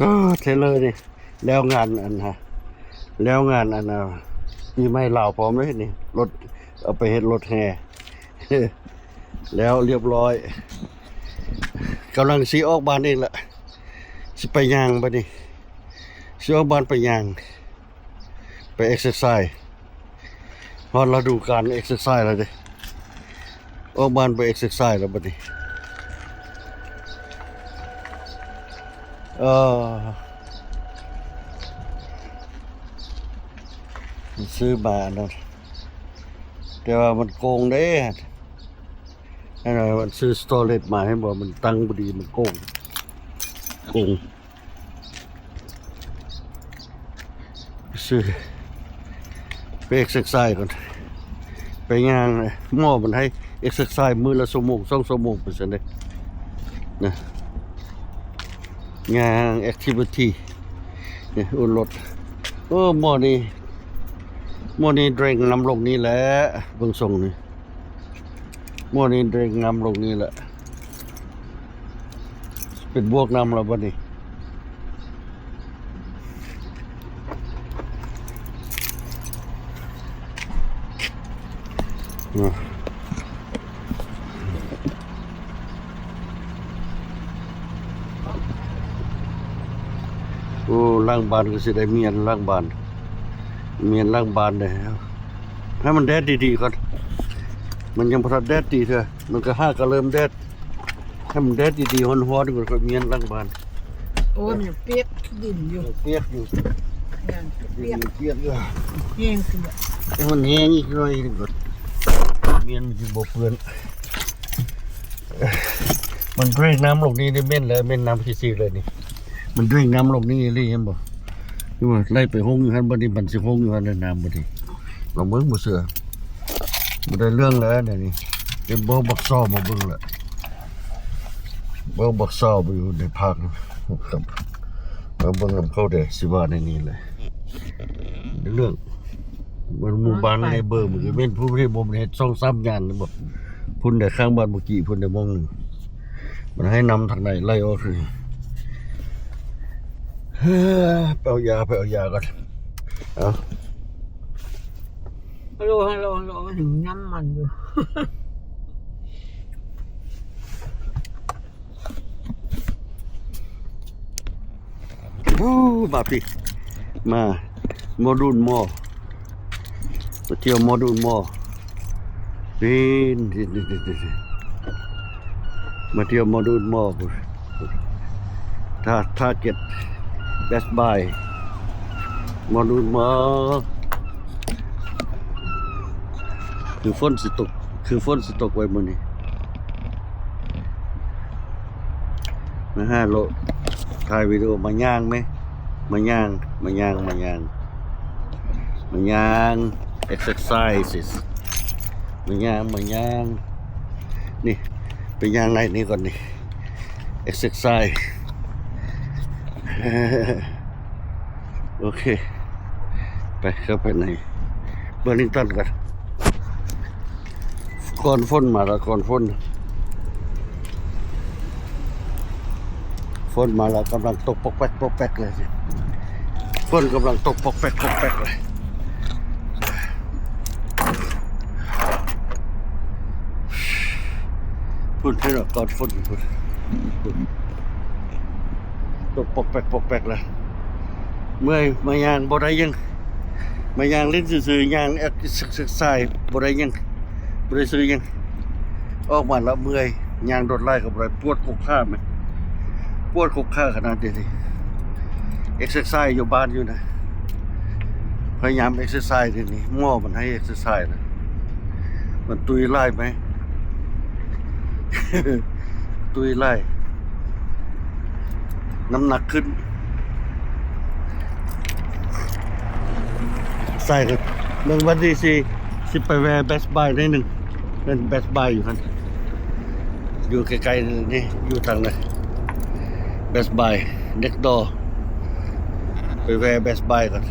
ເອີ ເທເລີນີ້ ແລ້ວງານອັນ ແລ້ວງານອັນ ປີໃໝ່ລາວພ້ອມເລີຍນີ້ ລົດ ເອົາໄປເຮັດລົດແຫ່ ແລ້ວລຽບຮ້ອຍ ກຳລັງຊິອອກບ້ານອີກລະ ຊິໄປຍ່າງບາດນີ້ ຊິອອກບ້ານໄປຍ່າງ ໄປເອັກເຊີໄຊ ຮອດລະດູການເອັກເຊີໄຊແລ້ວເດ້ ອອກບ້ານໄປເອັກເຊີໄຊແລ້ວບັດນີ້ ເອີ ຊື້ມາອັນນັ້ນ ແຕ່ວ່າມັນໂກງເດ້ ອັນນັ້ນມັນຊື້ສະຕໍເລັດມາ ເຫັນບໍ່ ມັນຕັ້ງບໍ່ດີ ມັນໂກງ ໂກງ. ຊື້ ໄປເອັກເຊີໄຊກ່ອນ ໄປຍ່າງ ໝໍມັນໃຫ້ເອັກເຊີໄຊມື້ລະຊົ່ວໂມງ ສອງຊົ່ວໂມງ ໄປຊັ້ນເດ້ ນະ ຍ່າງແອັກທິວິທີ ນີ້ ອຸ່ນລົດ ໂອ້ ໝໍນີ້ ໝໍນີ້ເດຣັງນ້ຳລົງນີ້ແຫຼະ ເບິ່ງຊົງນີ້. ໝໍນີ້ເດຣັງນ້ຳລົງນີ້ແຫຼະ ເປັນບວກນ້ຳແລ້ວບັດນີ້ ໂອ້ ຫຼັງບ້ານກໍຊິໄດ້ມຽນຫຼັງບ້ານ ມຽນຫຼັງບ້ານແດ່ ໃຫ້ມັນແດດດີໆກ່ອນ ມັນຍັງບໍ່ທັນແດດດີເທື່ອ ມັນກໍຫາກະເລີ່ມແດດ ໃຫ້ມັນແດດດີໆ ຮ້ອນໆ ກ່ອນ ຄ່ອຍມຽນຫຼັງບ້ານ. ໂອ້ຍ ມັນຍັງປຽກດິນຢູ່ ຍັງປຽກຢູ່ ແມ່ນ ຍັງປຽກຢູ່ ແຮງຂຶ້ນລະ ໃຫ້ມັນແຫ້ງອີກໜ້ອຍໜຶ່ງກ່ອນ ມຽນມັນຊິບໍ່ເປື້ອນ. ມັນເດຣນນ້ຳລົງນີ້ ນີ້ເໝັນແລ້ວ ເໝັນນ້ຳຊິໆເລີຍນີ້ ມັນເດຣນນ້ຳລົງນີ້ອີ່ຫຼີ ເຫັນບໍ່? ຄືວ່າໄຫຼໄປຫົງຢູ່ຫັ້ນ ບັດນີ້ມັນຊິຫົງຢູ່ຫັ້ນແຫຼະ ນ້ຳບັດນີ້ ລອງເບິ່ງ ບໍ່ເຊື່ອ ບໍ່ໄດ້ເລື່ອງແລ້ວແນວນີ້ ເປັນບໍ່ບັກຊອມາເບິ່ງແລ້ວ ບໍ່ບັກຊອມຢູ່ໃນພາກ ມາເບິ່ງນຳເຂົາແດ່ ຊິວ່າໃນນີ້ແຫຼະ ເລື່ອງ ມັນໝູ່ບ້ານໃນເບີ ມັນກໍແມ່ນຜູ້ເຮັດ ບໍ່ແມ່ນເຮັດສອງສາມຢ່າງນີ້ບໍ? ພຸ້ນໄດ້ຂ້າງບ້ານເມື່ອກີ້ ພຸ້ນໄດ້ໝ່ອງໜຶ່ງ ມັນໃຫ້ນ້ຳທາງໃນໄຫຼອອກ ເອີ ໄປເອົາຢາ ໄປເອົາຢາກ່ອນ ເອົາ ໂລ ໂລ ໂລ ມັນຍັງນ້ຳມັນຢູ່. ໂອ້ ມາພີ້ ມາ ໝໍດູນໝໍ ມາທ່ຽວໝໍດູນໝໍ ນີ້ ມາທ່ຽວໝໍດູນໝໍພຸ້ນ ທາ ທາເກັດ ເບສບາຍ ໝໍດູນໝໍ. ຄືຝົນຊິຕົກ ຄືຝົນຊິຕົກໄວມື້ນີ້ ມາຫາໂລະ ຖ່າຍວິດີໂອ ມາຍ່າງແມ ມາຍ່າງ ມາຍ່າງ ມາຍ່າງ ມາຍ່າງ ເອັກເຊີໄຊ ມາຍ່າງ ມາຍ່າງ ນີ້ ໄປຍ່າງໃນນີ້ກ່ອນນີ້ ເອັກເຊີໄຊ ໂອເຄ ໄປ ເຂົ້າໄປໃນເບີລິງຕັນກັນ ກ່ອນຝົນມາລະ ກ່ອນຝົນ ຝົນມາລະ ກຳລັງຕົກປອກແປກ ປອກແປກເລີຍ ຝົນກຳລັງຕົກປອກແປກ ປອກແປກເລີຍ. ພຸ້ນ ເຫັນບໍ່ ຕອນຝົນພຸ້ນ ຕົກປອກແປກ ປອກແປກລະ ເມື່ອຍ ມາຍ່າງບໍ່ໄດ້ຫຍັງ ມາຍ່າງຫຼິ້ນຊື່ໆ ຍ່າງເອັກເຊີໄຊ ບໍ່ໄດ້ຫຍັງ ບໍ່ໄດ້ຊື້ຫຍັງ ອອກມາລະເມື່ອຍ ຍ່າງໂດນຫຼາຍກໍບໍ່ໄດ້ ປວດກົກຂາແມ ປວດກົກຂາຂະໜາດດຽວນີ້ ເອັກເຊີໄຊຢູ່ບ້ານຢູ່ນະ ພະຍາຍາມເອັກເຊີໄຊດຽວນີ້ ໝໍມັນໃຫ້ເອັກເຊີໄຊນະ ມັນຕຸ້ຍຫຼາຍໄໝ? ຕຸ້ຍຫຼາຍ ນ້ຳໜັກຂຶ້ນ ໃສ່ກັນ ເບິ່ງວັນທີສີ່ ຊິໄປແວ່ເບສບາຍໜ້ອຍໜຶ່ງ ເປັນເບສບາຍຢູ່ຫັ້ນ ຢູ່ໃກ້ໆນີ້ ຢູ່ທາງໃດ ເບສບາຍ ເນັກດອ ໄປແວ່ເບສບາຍກ່ອນ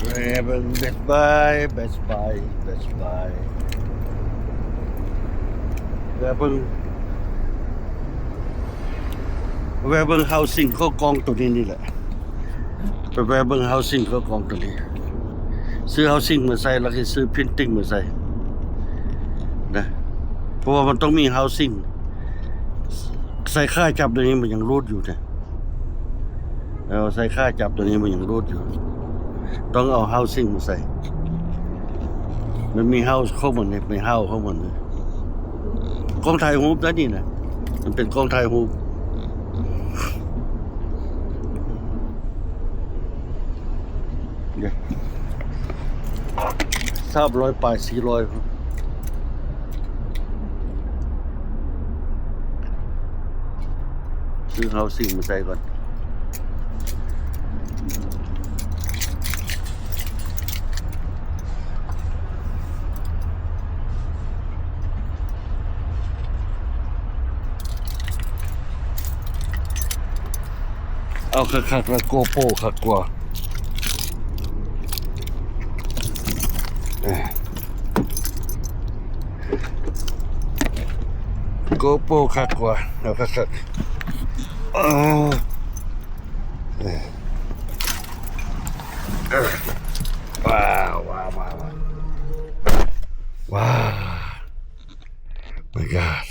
ແວ່ເບິ່ງເບສບາຍ ເບສບາຍ ເບສບາຍ. ແວະເບິ່ງ ແວະເບິ່ງ housing ເຂົ້າກ່ອງໂຕນີ້ນີ້ແຫຼະ ໄປແວະເບິ່ງ housing ເຂົ້າກ່ອງໂຕນີ້ ຊື້ housing ມາໃສ່ ແລ້ວກໍຊື້ printing ມາໃສ່ນະ ເພາະວ່າມັນຕ້ອງມີ housing ໃສ່ຂາຈັບດຽວນີ້ມັນຍັງຮູດຢູ່ເດ້. ເອົາໃສ່ຂາຈັບໂຕນີ້ມັນຍັງຮູດຢູ່ ຕ້ອງເອົາ housing ມາໃສ່ ມັນມີ house ຂອງມັນເດ້ ມີ house ຂອງມັນເດ້ ກ້ອງຖ່າຍຮູບໄດ້ນີ້ນະ ມັນເປັນກ້ອງຖ່າຍຮູບ. ສາມຮ້ອຍປາຍ ສີ່ຮ້ອຍ ຊື້ housing ມາໃສ່ກ່ອນ ເອົາຄັກໆ ແລ້ວ GoPro ຄັກກວ່າ. ເອີ GoPro ຄັກກວ່າ ເອົາຄັກໆ ເອີ ເອີ ເອີ ວ້າວ ວ້າວ ວ້າວ ວ້າວ. My God.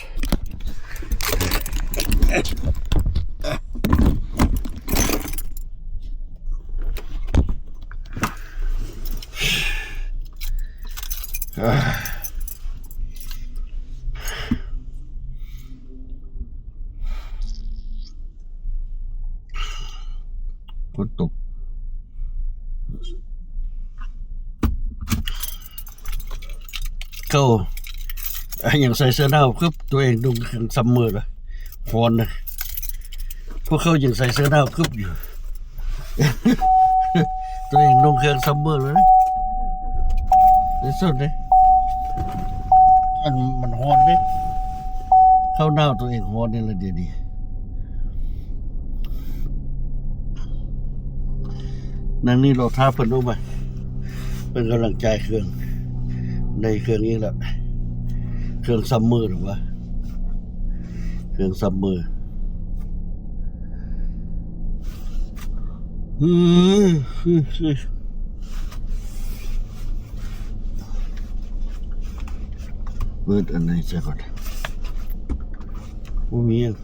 ຝົນຕົກ ເຂົາ ອາ ຍັງໃສ່ເສື້ອໜາວ ຄືຕົວເອງນຸ່ງເຄື່ອງ summer ລະ ຮ້ອນນະ ພວກເຂົາຍັງໃສ່ເສື້ອໜາວ ຄືຢູ່ ຕົວເອງນຸ່ງເຄື່ອງ summer ເລີຍ ໃນສຸດເດ້ ອັນມັນຮ້ອນເດ້ ເຂົາໜາວ ຕົວເອງຮ້ອນນີ້ລະ ດຽວນີ້. ນັ່ງນີ້ລໍຖ້າເພິ່ນອອກມາ ເພິ່ນກຳລັງຈ່າຍເຄື່ອງ ໄດ້ເຄື່ອງອີກແລ້ວ ເຄື່ອງ summer ຫຼືວ່າ ເຄື່ອງ summer. ເປີດອັນໃດໃສ່ກ່ອນ ບໍ່ມີຫຍັງ.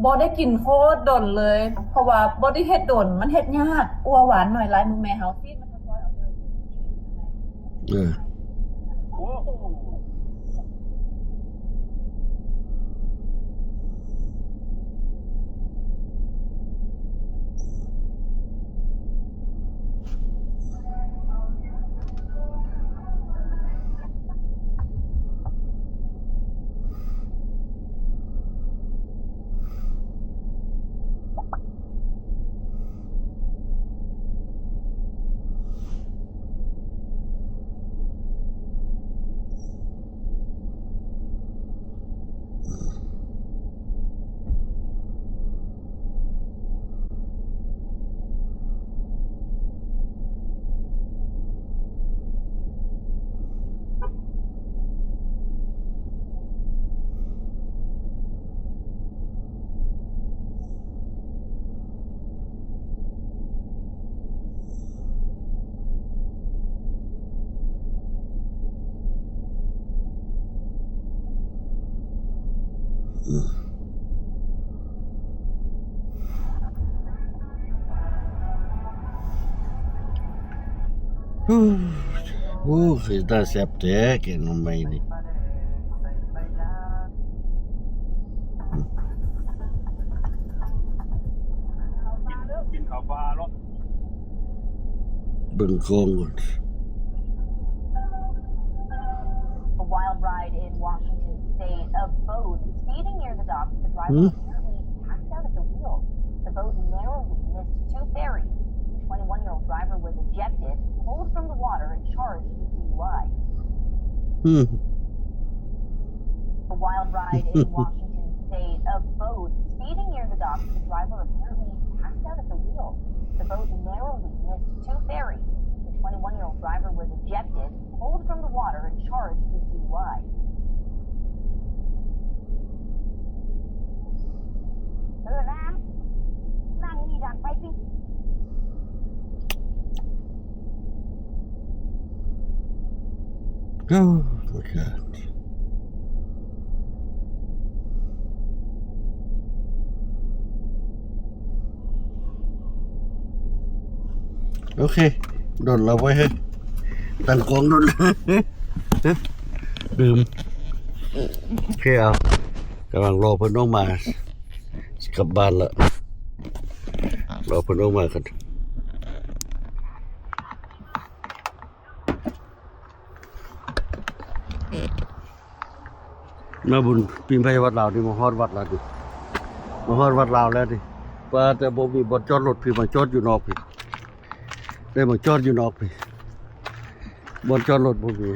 ບໍ່ໄດ້ກິນໂຄດດົນເລີຍ ເພາະວ່າບໍ່ໄດ້ເຮັດດົນ ມັນເຮັດຍາກ ອົວຫວານໜ້ອຍຫຼາຍ ໝູ່ແມ່ເຮົາຊີ້ນມັນ ເອີ. ໂອ້ ໂອ້ ຄືຕາແຊບແທ້ແກງໜໍ່ໄມ້ນີ້. ກິນເຂົ້າປ່າເນາະ ເບິ່ງຂອງກ່ອນ. A wild ride in Washington State. A boat speeding near the dock. The driver apparently passed out at the wheel. The boat narrowly missed two ferries. The twenty-one-year-old driver was ejected, pulled from the water, and charged with D U I. Hmm. A wild ride in Washington State. A boat speeding near the dock. The driver apparently passed out at the wheel. The boat narrowly missed two ferries. The twenty-one-year-old driver was ejected, pulled from the water, and charged with D U I. ເອີ ນາງ ນັ່ງນີ້ດັງໄປຕິ. ໂອ້ my god. ໂອເຄ ດົນລະເວີຍ ເຮີ້ຍ ຕັ້ງກ້ອງດົນ ລືມ. ໂອເຄ ເອົາ ກຳລັງລໍເພິ່ນອອກມາ ຊິກັບບ້ານລະ ລໍເພິ່ນອອກມາກ່ອນ. ມາບຸນປີໃໝ່ວັດລາວນີ້ ມາຮອດວັດລາວນີ້ ມາຮອດວັດລາວແລ້ວນີ້ ວ່າແຕ່ບໍ່ມີບ່ອນຈອດລົດ ພີ່ມາຈອດຢູ່ນອກພີ້ ໄດ້ມາຈອດຢູ່ນອກພີ້ ບ່ອນຈອດລົດບໍ່ມີ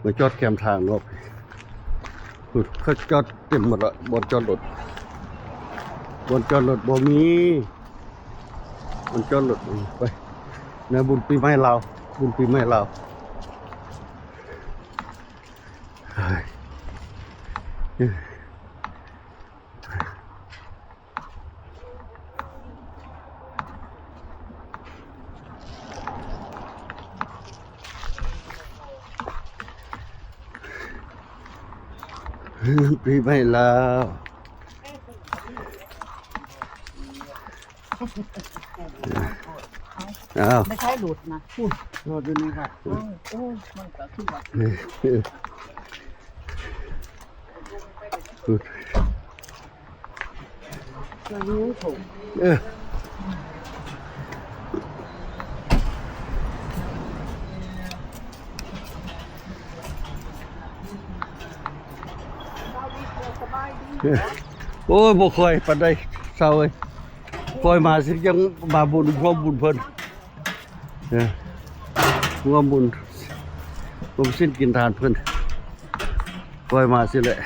ມາຈອດແຄມທາງນອກພີ້ ພຸ້ນ ເຂົາຈອດເຕັມໝົດລະ ບ່ອນຈອດລົດ ບ່ອນຈອດລົດບໍ່ມີ ບ່ອນຈອດລົດ ໄປ ນະ ບຸນປີໃໝ່ລາວ ບຸນປີໃໝ່ລາວ. ປີໃໝ່ລາວ. ອ້າວ ໄດ້ໃຊ້ລົດນະ ພຸ້ນ ລົດຢູ່ນີ້ກະ ໂອ້ຍ ໂອ້ຍ ມັນກະຄືວ່າ ພຸ້ນ ເອີ ໂອ້ຍ ບໍ່ຄ່ອຍປານໃດ ຊາວເອີຍ. ຂ້ອຍມາຊິຍັງມາບຸນ ຮ່ວມບຸນເພິ່ນ ເອີ ຮ່ວມບຸນ ຮ່ວມສິນກິນທານເພິ່ນ ຂ້ອຍມາຊິແຫຼະ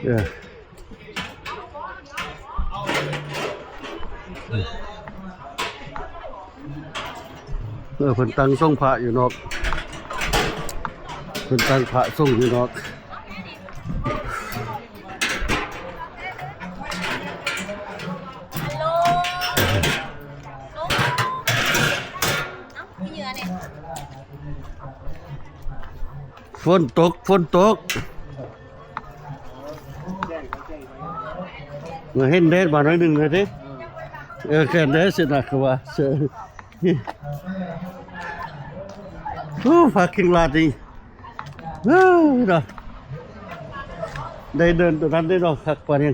ເອີ ເອີ ເພິ່ນຕັ້ງສົງພະຢູ່ນອກ ເພິ່ນຕັ້ງພະສົງຢູ່ນອກ. ຝົນຕົກ ຝົນຕົກ ມາເຫັນແດດມາໜ້ອຍໜຶ່ງເລີຍເດ້. ເອີ ແຄ່ນແດດຊິນະ ຄືວ່າ ໂອ້ ພາກິງລອດນີ້ ເອີ ເນາະ ໄດ້ເດີນໂຕນັ້ນໄດ້ເນາະ ຄັກປານນີ້. ເ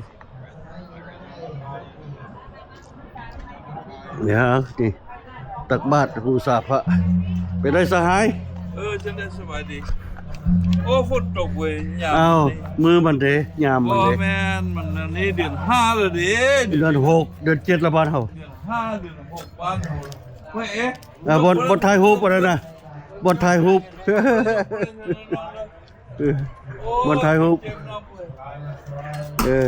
ອີ ນີ້ ຕັກບາດບູຊາພະ ເປັນໃດສະຫາຍ? ເອີ ຈັ່ງໃດສະບາຍດີ? ໂອ້ ຝົນຕົກເວີຍ ຍາມ ອ້າວ ມື້ມັນເດ ຍາມມັນເດ ບໍ່ແມ່ນ ມັນອັນນີ້ເດືອນຫ້າແລ້ວເດ ເດືອນຫົກ ເດືອນເຈັດລະບ້ານເຮົາ ເດືອນຫ້າ ເດືອນຫົກບ້ານເຮົາ ເອີ ບ່ອນ ບ່ອນຖ່າຍຮູບອັນນັ້ນນະ ບ່ອນຖ່າຍຮູບ ເອີ ບ່ອນຖ່າຍຮູບ ເອີ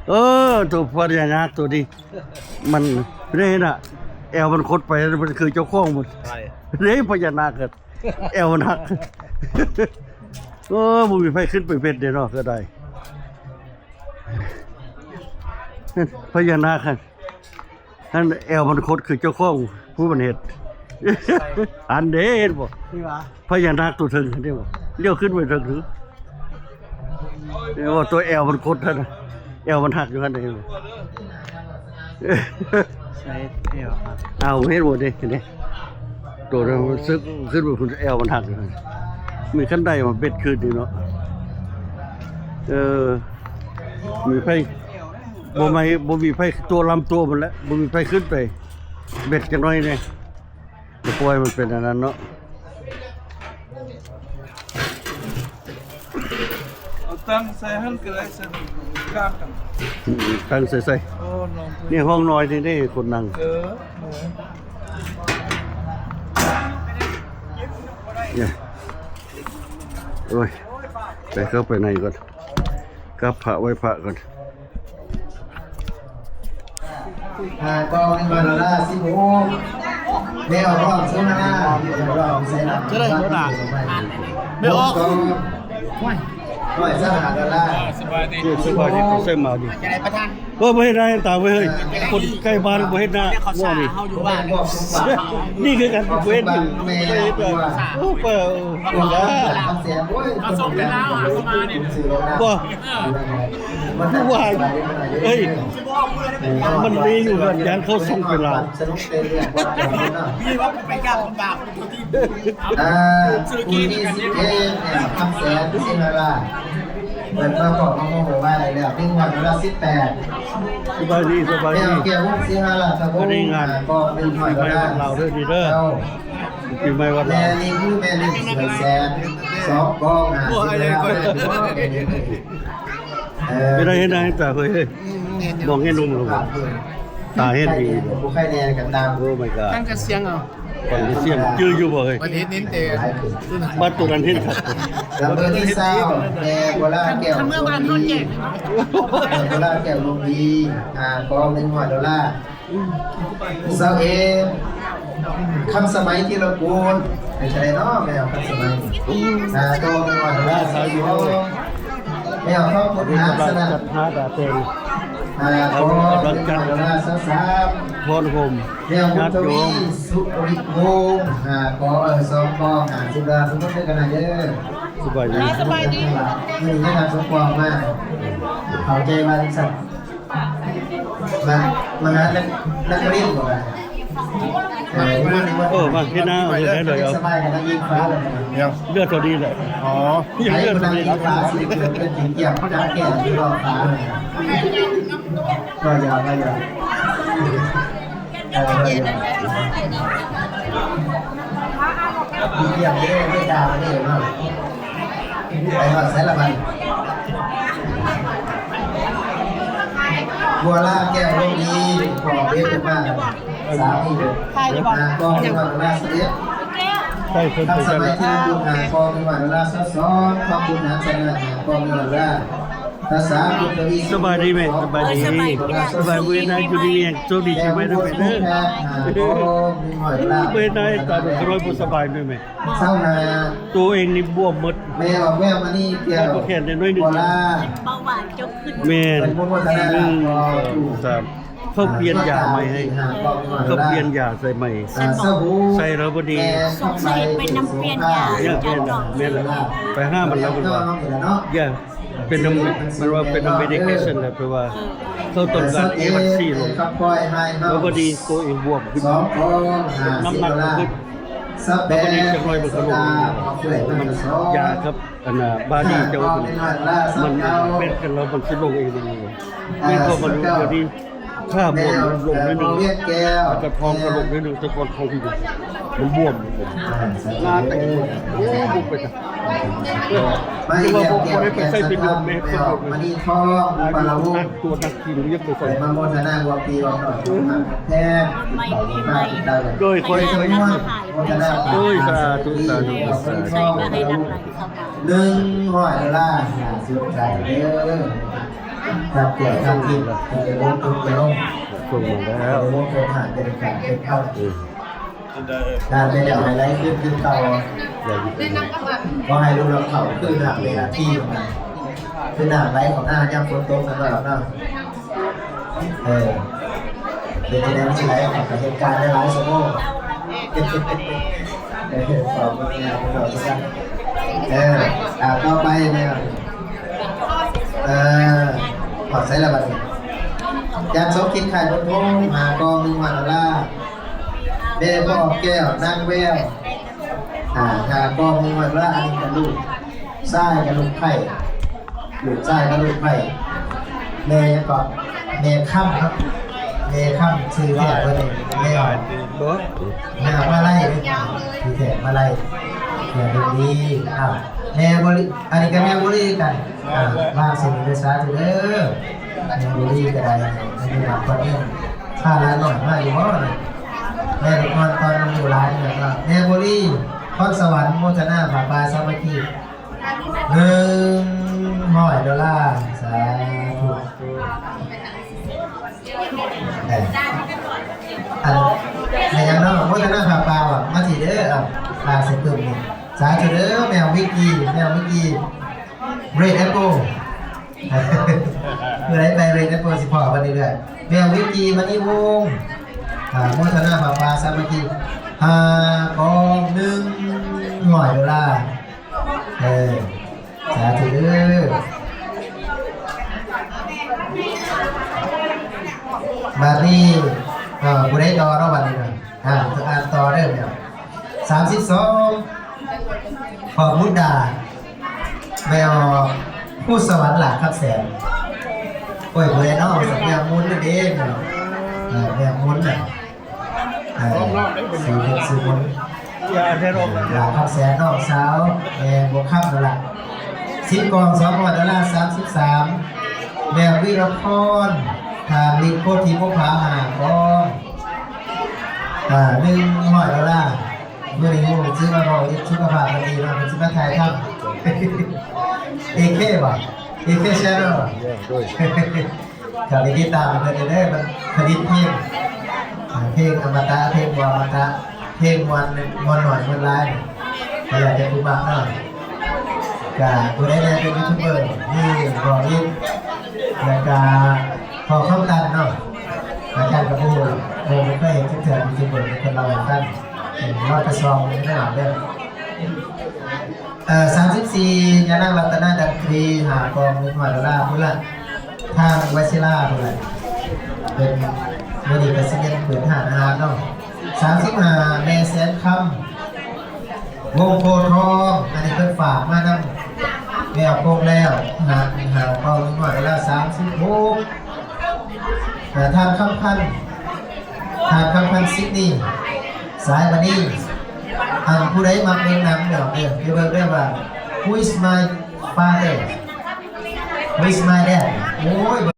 ເອີ ໂຕພະຍານາກໂຕນີ້ ມັນເດ້ນະ ແອວມັນຄົດໄປ ມັນຄືເຈົ້າຂອງມັນ ໃຊ່ ເດ້ ພະຍານາກ ແອວມັນຫັກ ໂອ້ ບໍ່ມີໃຜຂຶ້ນໄປເວັດເດ້ເນາະ ເສຍດາຍ ພະຍານາກຫັ້ນ ຫັ້ນແອວມັນຄົດຄືເຈົ້າຂອງຜູ້ມັນເຮັດ ອັນເດ້ ເຫັນບໍ່ ພະຍານາກໂຕເທິງຫັ້ນເດ້ ລຽວຂຶ້ນໄປເທິງ ໂອ້ ຕົວແອວມັນຄົດຫັ້ນນະ ແອວມັນຫັກຢູ່ຫັ້ນເດ້. ໃສ່ແອວຫັ້ນ ອ້າວ ເຫັນບໍ່ເດ້ ເຫັນເດ້ ໂຕນັ້ນເຊິ່ງຂຶ້ນໄປພຸ້ນ ແອວມັນຫັກຢູ່ຫັ້ນ. ມີຄັນໄດມາເບັດຄືນນີ້ເນາະ. ເອີ ມີໃຜ ບໍ່ມີ ບໍ່ມີໃຜຕົວະລຳຕົວະມັນແຫຼະ ບໍ່ມີໃຜຂຶ້ນໄປເບັດຈັກໜ້ອຍແດ່. ຈະປ່ອຍມັນເປັນອັນນັ້ນເນາະ. ເອົາຕັ້ງໃສ່ຫັ້ນກໍໄດ້ຊັ້ນ ກາງກັນ ຕັ້ງໃສ່ໃສ່. ໂອ້ ນ້ອງ ນີ້ຫ້ອງນ້ອຍນີ້ເດ້ ຄົນນັ່ງ. ເອີ ນີ້ ໂອ້ຍ ໄປເຂົ້າໄປໃນກ່ອນ ກັບພະໄຫວ້ພະກ່ອນ. ຫ້າກອງ ໜຶ່ງຮ້ອຍໂດລາ ສິບຫົກ ແມ່ອອກ ສອງພັນຫ້າ ແມ່ອອກ ໃສ່ນຳ ຈະໄດ້ຫົວໜ້າ ແມ່ອອກ ຮ້ອຍຊາວຫ້າໂດລາ. ສະບາຍດີ ສະບາຍດີ ໃສ່ມາດີ ຈະໄດ້ປະທານ. ເອີ ບໍ່ເຮັດໜ້າເຮັດຕາເວີຍ ເຮີ້ຍ ຄົນໃກ້ບ້ານບໍ່ເຮັດໜ້າ ເວົ້ານີ້ ນີ້ຄືກັນ ບໍ່ເຮັດຢູ່ ບໍ່ເຮັດ ເອີ ເອີ ເອີ ບໍ່ ວ່າ ເອີຍ ມັນມີຢູ່ເຮືອນ ຢ້ານເຂົາສົ່ງໄປລາວ. ອ່າ ຄູ່ທີສິບເອັດ ຄຳແສນ ສິງຫາລາດ ເພິ່ນມາພໍ້ມາໂຮມມາໄດ້ແລ້ວ ໜຶ່ງຮ້ອຍໂດລາ ສິບແປດ. ສະບາຍດີ ສະບາຍດີ ແກ້ວວົງ ສິງຫາລາດ ທະວົງ ອັນນີ້ງານ ອ່າ ກໍໜຶ່ງຮ້ອຍໂດລາ ປີໃໝ່ວັດລາວເດີ ເດີ. ປີໃໝ່ວັດລາວ ແມ່ນີ້ຄືແມ່ນີ້ ສວຍແສນ ສອງກອງ ຫ້າສິບໂດລາ. ເອີ ເປັນໄດ້ເຫັນໜ້າເຫັນຕາເຮີ້ຍ ເຮີ້ຍ ອືມ ມອງເຫັນໜຸ່ມລົງ ຕາເຫັນດີ ບໍ່ໃຄ່ແນ່ກັນຕາມ. Oh my god ຕັ້ງກະສຽງເອົາ ຟັງແຕ່ສຽງຈື່ຢູ່ບໍ່ເຮີ້ຍ? ປະເທດເນັ້ນແຕ່ ບາດໂຕນັ້ນເຫັນຄັກ. ລຳເບີທີຊາວ ແມ່ບົວລາແກ້ວ ແມ່ບົວລາແກ້ວລົງດີ ຫ້າກອງ ໜຶ່ງຮ້ອຍໂດລາ. ຊາວເອັດ ຄຳສະໄໝ ທີລະກູນ ເປັນຈັ່ງໃດເນາະ ແມ່ຄຳສະໄໝ? ຫ້າກອງ ໜຶ່ງຮ້ອຍໂດລາ. ແມ່ທອງບຸນຫານ ສະໜັດ ຫ້າກອງ ໜຶ່ງຮ້ອຍໂດລາ. ຊາວສາມ ພອນໂຮມ ແມ່ບຸນທະວີ ສຸລິວົງ ຫ້າກອງ ເອີ ສອງກອງ ຫ້າສິບໂດລາ ທຸກຄົນເດີ. ສະບາຍດີ ສະບາຍດີ ມື້ນີ້ໄດ້ຮັບສົມປອງມາ ເຂົ້າໃຈວ່າຈັ່ງຊັ້ນ. ມາ ມາຫານັກ ນັກຮຽນບໍ່? ເອີ ມາເຮັດນາ ເອີ ໄດ້ເລີຍ ເອົາ ສະບາຍກັນ ຍິງຟ້າເລີຍ ເລືອດເທົ່ານີ້ແຫຼະ. ອໍ ຍິງເລືອດເທົ່ານີ້ ໄອ້ຜູ້ນັ້ນຍິງຟ້າ ຊິເກີດເປັນກິນກຽມ ຈັກແກ່ຢູ່ລອບຟ້າ. ວ່າຢ່າ ວ່າຢ່າ ເອີ ວ່າຢ່າ ກິນກຽມເດ້ ເດ້ດາວເດ້ເນາະ. ໄປຮອດໃສລະບັດ? ບົວລາແກ້ວລົງດີ ພໍ່ເບດເປັນມາສາມີ ຫ້າກອງ ໜຶ່ງຮ້ອຍໂດລາ ສິບເອັດ. ໃຊ້ເພິ່ນ ທັນສະໄໝ ທີ່ລະລຶກ ຫ້າກອງ ໜຶ່ງຮ້ອຍໂດລາ ຊາວສອງ ຂອບຄຸນ ທັນສະໄໝ ຫ້າກອງ ໜຶ່ງຮ້ອຍໂດລາ. ສະບາຍດີແມ່ ສະບາຍດີ ສະບາຍດີ ຢູ່ດີມີແຮງ ໂຊກດີ ຊີວິດໄດ້ແມ່ເດີ. ເອີ ບໍ່ເຮັດໜ້າເຮັດຕາ ໂດນຂະນ້ອຍບໍ່ສະບາຍແມ່ ແມ່ ຊາວຫ້າ ໂຕເອງນີ້ບວມໝົດ ແມ່ອອກແວວມານີ້ ແຂນໄດ້ໜ້ອຍໜຶ່ງ ເບົາຫວານເຈົ້າຂຶ້ນ ແມ່ນ ໜຶ່ງ ສອງ ສາມ ເຂົາປ່ຽນຢາໃໝ່ໃຫ້ ເຂົາປ່ຽນຢາໃສ່ໃໝ່ ໃສ່ແລ້ວບໍ່ດີ ເປັນນຳປ່ຽນຢາ ແມ່ນ ແມ່ນ ໄປຫາມັນແລ້ວເພິ່ນວ່າ ຢ່າ ເປັນນຳ ເພິ່ນວ່າເປັນນຳເມດິເຄຊັນແຫຼະ ເພິ່ນວ່າ ເອີ ເຂົາຕ້ອງການເອວັນຊີລົງ ແລ້ວພໍດີໂຕເອງບວມຂຶ້ນ ນ້ຳໜັກກໍຂຶ້ນ ແລ້ວພໍດີຈັກໜ້ອຍມັນກໍລົງ ມັນຢາກັບອັນນ່າ ບາດີເຈົ້າ ມັນ ມັນແມັດກັນແລ້ວມັນຊິລົງເອງ ແມ່ນ ເພາະມັນ ເອີ ບາດີ ຄ່າບວມລົງໜ້ອຍໜຶ່ງ ແລ້ວກໍທ້ອງກໍລົງໜ້ອຍໜຶ່ງ ແຕ່ກ່ອນທ້ອງມັນບວມ ໜ້າແຕກ ໂອ້ ບຸກໄປຊະ ຄືວ່າບໍ່ໄດ້ໄປໃສ່ເປັນໂຮງແຮມ ມະນີທອງ ອຸປາລະວົງ ຕົວນັກກິນຢາກໄປໃສ່ ໄປມາໂມທະນາຮ່ວມປີຮ່ວມໜ້ອຍ ແພງ ໂດຍ ຂ້ອຍ ໂມທະນາ ໂອ້ຍ ສາທຸ ສາທຸ ສາທຸ ໜຶ່ງຮ້ອຍໂດລາ ສຸດທ້າຍເດີ. ຄັບ ເກີດທາງທີມ ເອີ ລົງທຸກເດີ ສົ່ງມາແລ້ວ ລົງທຸກທາງເດີ ການເກັບເຂົ້າ ເອີ ການໄປແລ້ວໃຫ້ໄຫຼຂຶ້ນຄືເກົ່າ ຂໍໃຫ້ລົງເຂົ້າຄືນ້ຳເວລາທີ່ ຄືນ້ຳໄຫຼເຂົ້ານາຍາມຝົນຕົກນັ້ນເນາະ ເນາະ ເອີ ເປັນຈັ່ງໃດມັນຊິໄຫຼເຂົ້າ ກໍເຮັດການໄດ້ຫຼາຍຊົ່ວໂມງ ເອີ ຂອບຄຸນແມ່ ເອີ ອ່າ ຕໍ່ໄປແມ່ ເອີ ຮອດໃສລະບັດນີ້? ຢາກສົມຄິດຄ້າຍບົນໂພງ ຫ້າກ່ອງ ໜຶ່ງຮ້ອຍໂດລາ. ແມ່ພໍ່ແກ້ວ ນາງແວວ ອ່າ ຫ້າກ່ອງ ໜຶ່ງຮ້ອຍໂດລາ. ອັນນີ້ກໍລູກຊາຍກັບລູກໃພ້ ລູກຊາຍກັບລູກໃພ້. ແມ່ຫຍັງເກາະ? ແມ່ຄຳເນາະ ແມ່ຄຳ ຊື່ແທ້ເພິ່ນນີ້ ແມ່ ແມ່ມາໄລເດ້ ຊື່ແທ້ມາໄລ ແມ່ບຸນດີ. ອ້າວ ແມ່ບໍລິ ອັນນີ້ກໍແມ່ບຸນດີຄືກັນ. ອ່າ ວາງເສັ້ນເດີ ສາທຸເດີ. ແມ່ບຸນດີກໍໄດ້ອາຍຸໝັ້ນຂວັນຍືນ ພາຫຼານນ້ອຍມາຢູ່ບໍ່ນີ້? ແມ່ລູກນອນຕອນອາຍຸຫຼາຍນີ້ເນາະ. ແມ່ບຸນດີ ພອນສະຫວັນ ໂມທະນາຜ້າປ່າສາມັກຄີ ໜຶ່ງຮ້ອຍໂດລາ. ສາທຸ. ເອີ ອັນ ແມ່ຫຍັງເນາະ? ໂມທະນາຜ້າປ່າວ່າ ມາທີ່ເດີ. ເອົາ ລາໃສ່ປຶ້ມນີ້. ສາທຸເດີ. ແມ່ວິກກີ ແມ່ວິກກີ ເຣດແອັບເປິ້ນ ເມື່ອໃດໄປເຣດແອັບເປິ້ນຊິພໍ້ກັນເລື້ອຍໆ. ແມ່ວິກກີ ມະນີວົງ ອ່າ ໂມທະນາຜ້າປ່າສາມັກຄີ ຫ້າກ່ອງ ໜຶ່ງຮ້ອຍໂດລາ. ເອີ ສາທຸເດີ. ບາດນີ້ ເອີ ຜູ້ໃດຕໍ່ເນາະບາດນີ້ເນາະ? ອ່າ ອ່ານຕໍ່ເດີ. ສາມສິບສອງ ຂອບບຸດດາ ແມ່ອອກ ພູສະຫວັນ ຫຼ້າຄຳແສນ. ໂອ້ຍ ຜູ້ໃດເນາະ? ແມ່ບຸນນັ້ນເອງເນາະ. ເອີ ແມ່ບຸນນະ ເອີ ຊື່ເປັນຊື່ບຸນ ຫຼ້າຄຳແສນ ນ້ອງສາວແມ່ບົວຄຳນັ້ນລະ. ສິບກ່ອງ ສອງຮ້ອຍໂດລາ. ສາມສິບສາມ ແມ່ວິລະພອນ ທາງລິດໂພທິບຸບຜາ ຫ້າກ່ອງ ອ່າ ໜຶ່ງຮ້ອຍໂດລາ. ມື້ນີ້ຮູ້ຊື່ມາບອກ ສຸຂະພາບບໍ່ດີເນາະ ເພິ່ນຊິມາຖ່າຍທຳ ເອເຄ ບໍ່ ເອເຄ Channel ບໍ່? ກໍໄປຕິດຕາມເພິ່ນເດີ ເພິ່ນຜະລິດເພງ ເພງອະມະຕະ ເພງບໍ່ອະມະຕະ ເພງມ່ວນ ມ່ວນໜ້ອຍມ່ວນຫຼາຍ ກໍແລ້ວແຕ່ຜູ້ມັກເນາະ. ກະຜູ້ໃດແດ່ເປັນຢູທູບເບີ ມີພໍ່ອິດ ແລ້ວກະພໍ່ຄຳຕັນເນາະ. ອາຈານກໍບໍ່ຮູ້ ບໍ່ເຄີຍເຫັນຈັກເທື່ອ ຢູທູບເບີ ເພິ່ນເລົ່າໃຫ້ຟັງ. ເອີ ເຮົາໄປສ່ອງໃນນັ້ນເດີ. ເອີ ສາມສິບສີ່ ຍານາງລັດຕະນາ ດັງກຣີ ຫ້າກ່ອງ ໜຶ່ງຮ້ອຍໂດລາ. ພຸ້ນລະ ທາງໄວຊີລາພຸ້ນລະ ເປັນ ມື້ນີ້ກໍຊິແມ່ນເປີດຮ້ານອາຫານເນາະ. ສາມສິບຫ້າ ແມ່ແສນຄຳ ວົງໂພທອງ ອັນນີ້ເພິ່ນຝາກມານຳແມ່ອາກົງແລ້ວ ຫາ ຫາເປົາໜຶ່ງຮ້ອຍໂດລາ. ສາມສິບຫົກ ເອີ ທ່ານຄຳພັນ ທ່ານຄຳພັນ ຊິດນີ ສາຍມະນີ. ອັນຜູ້ໃດມັກເບິ່ງໜັງແລ້ວເດີ ໄປເບິ່ງເດີວ່າ Who is my father? Who is my dad? ໂອ້ຍ